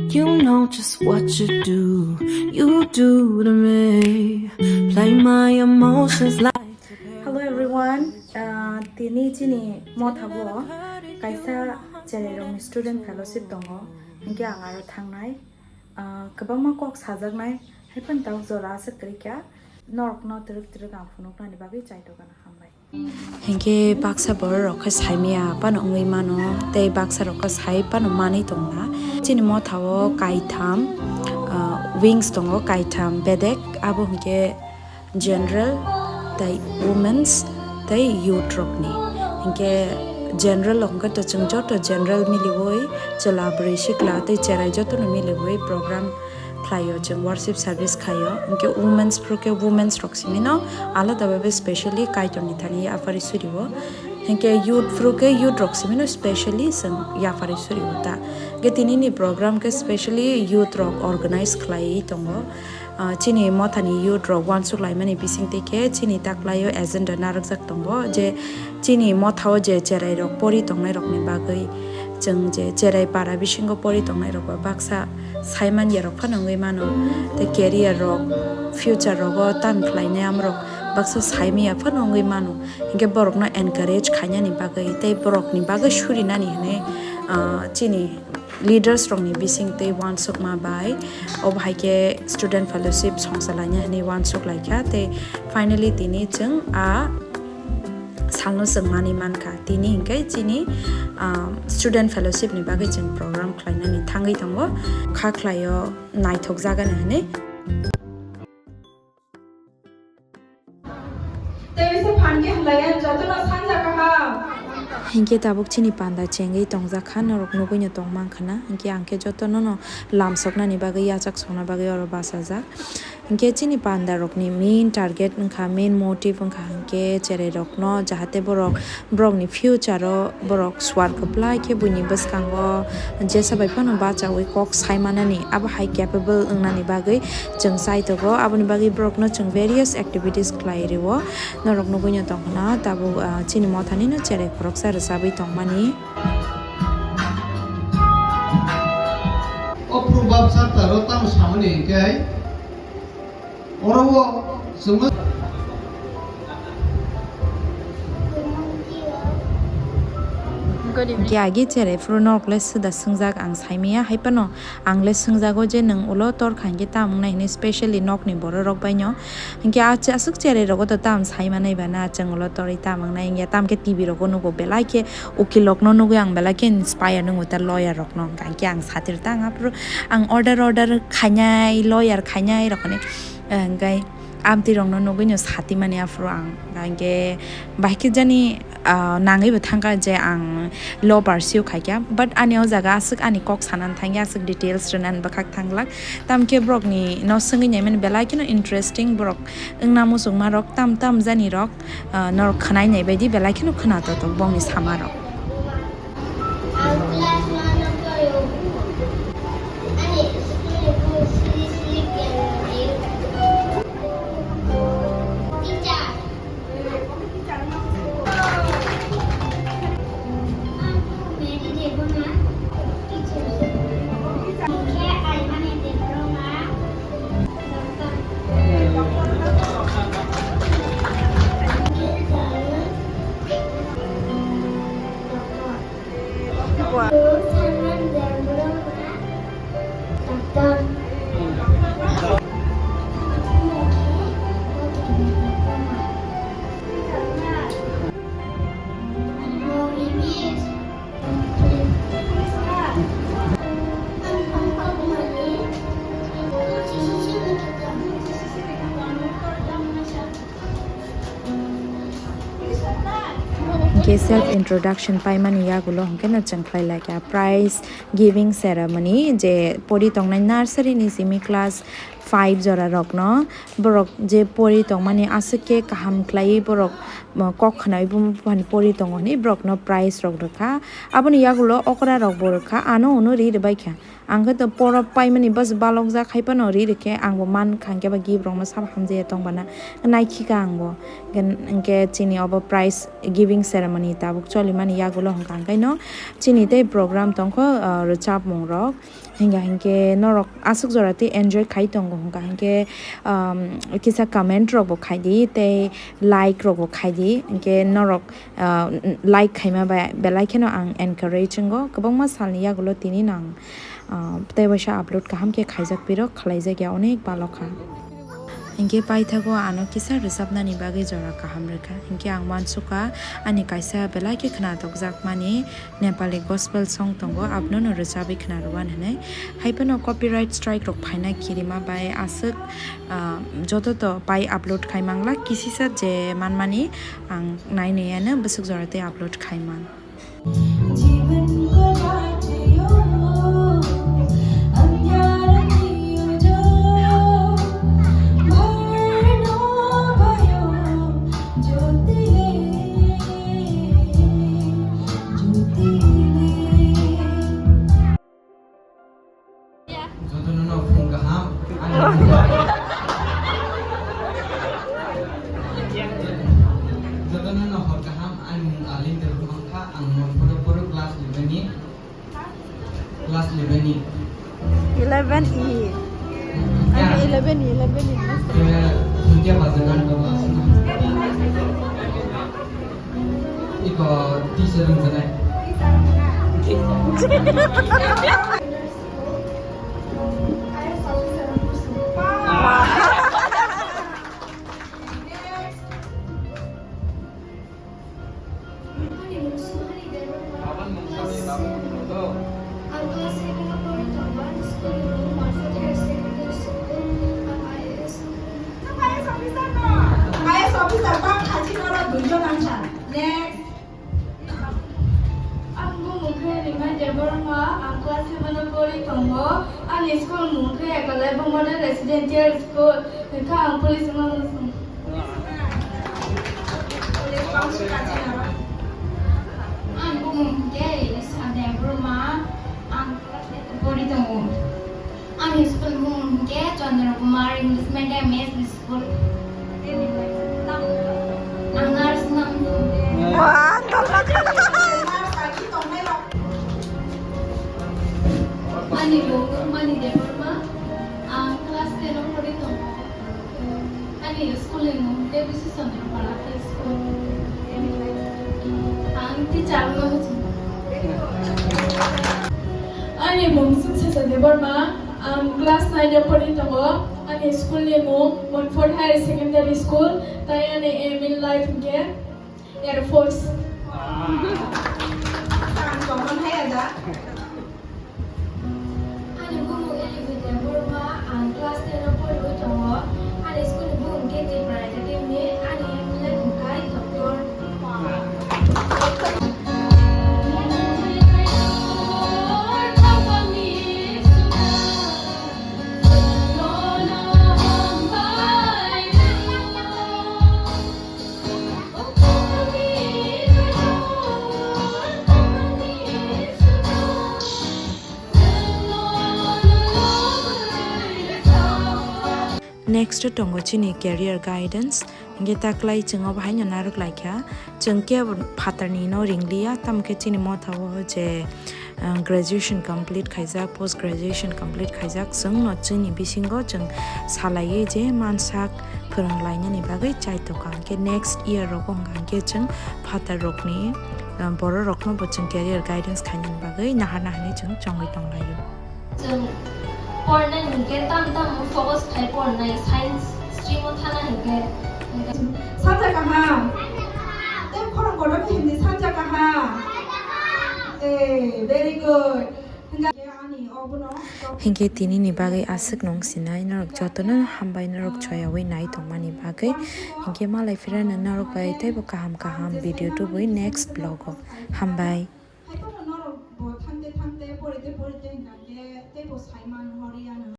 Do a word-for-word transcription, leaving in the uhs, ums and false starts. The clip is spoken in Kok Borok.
You know just what you do, you do to me. Play my emotions like. Hello everyone, uh, tini chini mothabo kaisa cherai rokni student fellowship tongo, hinkhe ang aro thangnai, uh, kwbangma kok sajaknai, haiphano tabuk jora aswk kwrwi kha, norokno twrwk twrwk ang phunuknani bagwi chaitokgana hambai. Hinkhe baksa borok rok khe saimaya phano wngwi mano, tei baksa rok khe sai phano manwi tongna. Chini mothao kaitham, ah, wings tongo, kaitham bedek, abo hinkhe general, tei women's, tei youth rokni. Hinkhe general rok hinkhe to chwng joto general miliwi, chwla bwrwi sikla tei cherai jotono miliwi program khlaio, chwng worship service khaio. Hinkhe womens phuru khe womens rok simino alada babe specially Kaitorni thani yapharwi surio. Hinkhe youth phuru khe youth rok simino specially chwng yapharwi surio ta. Hinkhe tinini program khe specially youth rok organize khlaiwi tongo. Ah, chini mothani youth rok uansuk laimani bisingtwi khe chini taklaio agenda narwkjak tongo je chini mothao je cherai rok pori tongnai rokni bagwi chwng je cherai para bisingo pori tongnai rok ba baksa saimanya rok phano wngwi mano, tei career rok, future rogo turn khlainai amorok baksa saimanya phano wngwi mano. Hinkhe borokno encourage khainani bagwi tei borokni bagwi surinani hwnwi, ah, chini leaders rokni bising tei uansukma bai obo hai khe student fellowship songsa laina hwnwi uansuk lai kha, tei finally tini chwng a salno chwng manwi mankha. Tini hinkhe chini, ah, student fellowship ni bagwi chwng program khlainani thangwi tongo, kha khlaio naithok jagani hwnwi. Tei se phan khe hamlaiya jotono sanja kaham. Hinkhe tabuk chini panda chengwi tongjak kha, norok nugwino tong mankha na. Hinkhe ang khe jotono no lamsoknani bagwi, yachak sokna bagwi oro bachajak. Hinkhe chini panda rokni main target wngkha, main motive wngkha hinkhe cherai rokno jahate borok, borokni future o borok swargo belai khe buini bwskango jesa bai phano bachaui kok sai manani, abo hai capable wngnani bagwi chwng chai tongo. Aboni bagwi borokno chwng various activities khlai rwo. Norok nugwino tongkha na tabuk, ah, chini mothani no cherai khoroksa rwchabwi tongmani. O Proverb chapter o tamo samani hinkhe, oro o chwngno Hinkhe agi cherai phuru norok le swda swngjak ang saimaya, hai phano ang le swngjago je nwng ulo tor kha hinkhe tam wngnai hwnwi, specially nokni borok rok bai no. Hinkhe a che-, aswk cherai rogo to tam sai manai ba na, chwng ulo torwi tam wngnai hinkhe tam khe T V rogo nugo belai khe ukil rokno nugwi ang belai khe inspire nungo ta lawyer rokno, hinkhe ang satir ta ang aphuru ang order order khainai, lawyer khainai rok hinwi, eh, hinkhe amtwi rokno nugwi no satimani aphuru ang, hinkhe bahai khe jani, ah, nangwi bo thangkha je ang law pursue khaikha, but ani o jaga aswk ani kok sanani thangya, aswk details rwnani bwkhak thanglak. Tamkhe borokni no swngwi naimani belai kheno interesting borok wngna muchungma rok, tam tam jani rok, ah, norok khwnai nai baidi belai kheno khwna totok bongni sama rok. Hinkhe self introduction paimani yagulo hinkhe no chwng khlai laikha prize giving ceremony, je pori tongnai nursery ni simi class five jora rokno, borok je pori tongmani aswk khe kaham khlaiwi borok, uh, kok khwnai buphani pori tongo hinwi borokno prize rok rwkha. Aboni yagulo okra rok bo rwkha, ano hwnwi ri rwbaikha. Ang khe to poro paimani bas balokjak hai phano ri rwkhe, ang bo mankha hinkhe ba gift rokno sabo hamjaya tong bana, naikhikha ang bo. Hinkhe chini obo prize giving ceremony tabuk cholimani yagulo hwnkha, hwnkhe no chini tei program tongkho, uh, rwchapmung rok. Hingka hinkhe norok aswk jora tei enjoy khai tongo hingka hinkhe, um, kisa comment rok bo khai di tei like rok bo khai di hinkhe norok, uh, like khaima bai belai kheno ang encourage wngo kwbangma salni yagulo tini no ang, uh, tei waisa upload kaham khe khaijak pirok khlaijak ya onek balokha. Hinkhe paithago ano kisa rwchapnani bagwi jora kaham rwkha. Hinkhe ang uansukha ani kaisa belai khe khwnatokjakmani Nepali gospel song tongo, abono no rwchabwi khwnarwna hinwi. Haiphano copyright strike rok phaina kirima bai aswk, ah, joto to pai upload khai mangla, kisisa je manmani ang nai naiya no bwswk jora tei upload khai man. Jotono no phung kaham, ani mung, jotono no hor kaham, ani mung Alin Teruk wngkha, ang Monporo poro class eleven ni, class eleven ni. Eleven E. Ang eleven E, eleven E. Khe Bhuntia Bajagan to aswk. Iko teacher wngjanai. Next. Ang bumung khe Rima Debbarma, ang class seven o pori tongo. Ani school mung khe Ekalaibo Model Residential School. Hwnkhe ang police wngna muchung. Ang bumung khe Risa Debbarma, ang class eight o pori tongo. Ani school mung khe Chandra Kumar English Medium S B School. Ang nurse nang. Wah, ani mung Mani Debbarma, ang class ten o pori tongo. Ani school ni mung khe Bisi Chandrapara High School. Ang teacher no muchung. Ani mung Sungsasa Debbarma, ang class nine o pori tongo. Ani school ni mung Monfort Higher Secondary School, tai ani aim in life hwnkhe Air Force. Ang tongmani hai ada. Ani bumung Elivin Debbarma, ang class ten o poriwi tongo. Ani school ni bumung khe Tipra Academy, ani aim in life hwnkhe doctor. Next o tongo chini career guidance, hingke taklai chwng obo haino narwk laikha, chwng kebo phatarni no ringliya, tamo khe chini motha o je, ah, graduation complete khaijak, post graduation complete khaijak, chwng no chini bisingo chwng salaiwi je mansak phwrwng lainani bagwi chai tongkha, hingke next year rogo hwnkha hingke chwng phatar rokni, ah, borok rokno bo chwng career guidance khainani bagwi nahar naharni chwng chongwi tonglaio. Chwng pornai hinkhe tam tam focus khai pornai, science stream o thana hinkhe. Sanja kaham. Tei khorang kotor khe hindi sanja kaham. Eh, very good. Hinkhe ani obono. Hinkhe tini ni bagwi aswk nung sinai norok jotono hambai norok choyawi nai tongmani bagwi. Hinkhe malai phirano norok bai teibo kaham kaham video tubui next vlog o. Hambai. Haiphano norok bo thangte thangte, porite porite hwnkha khe teibo sai man hor ya.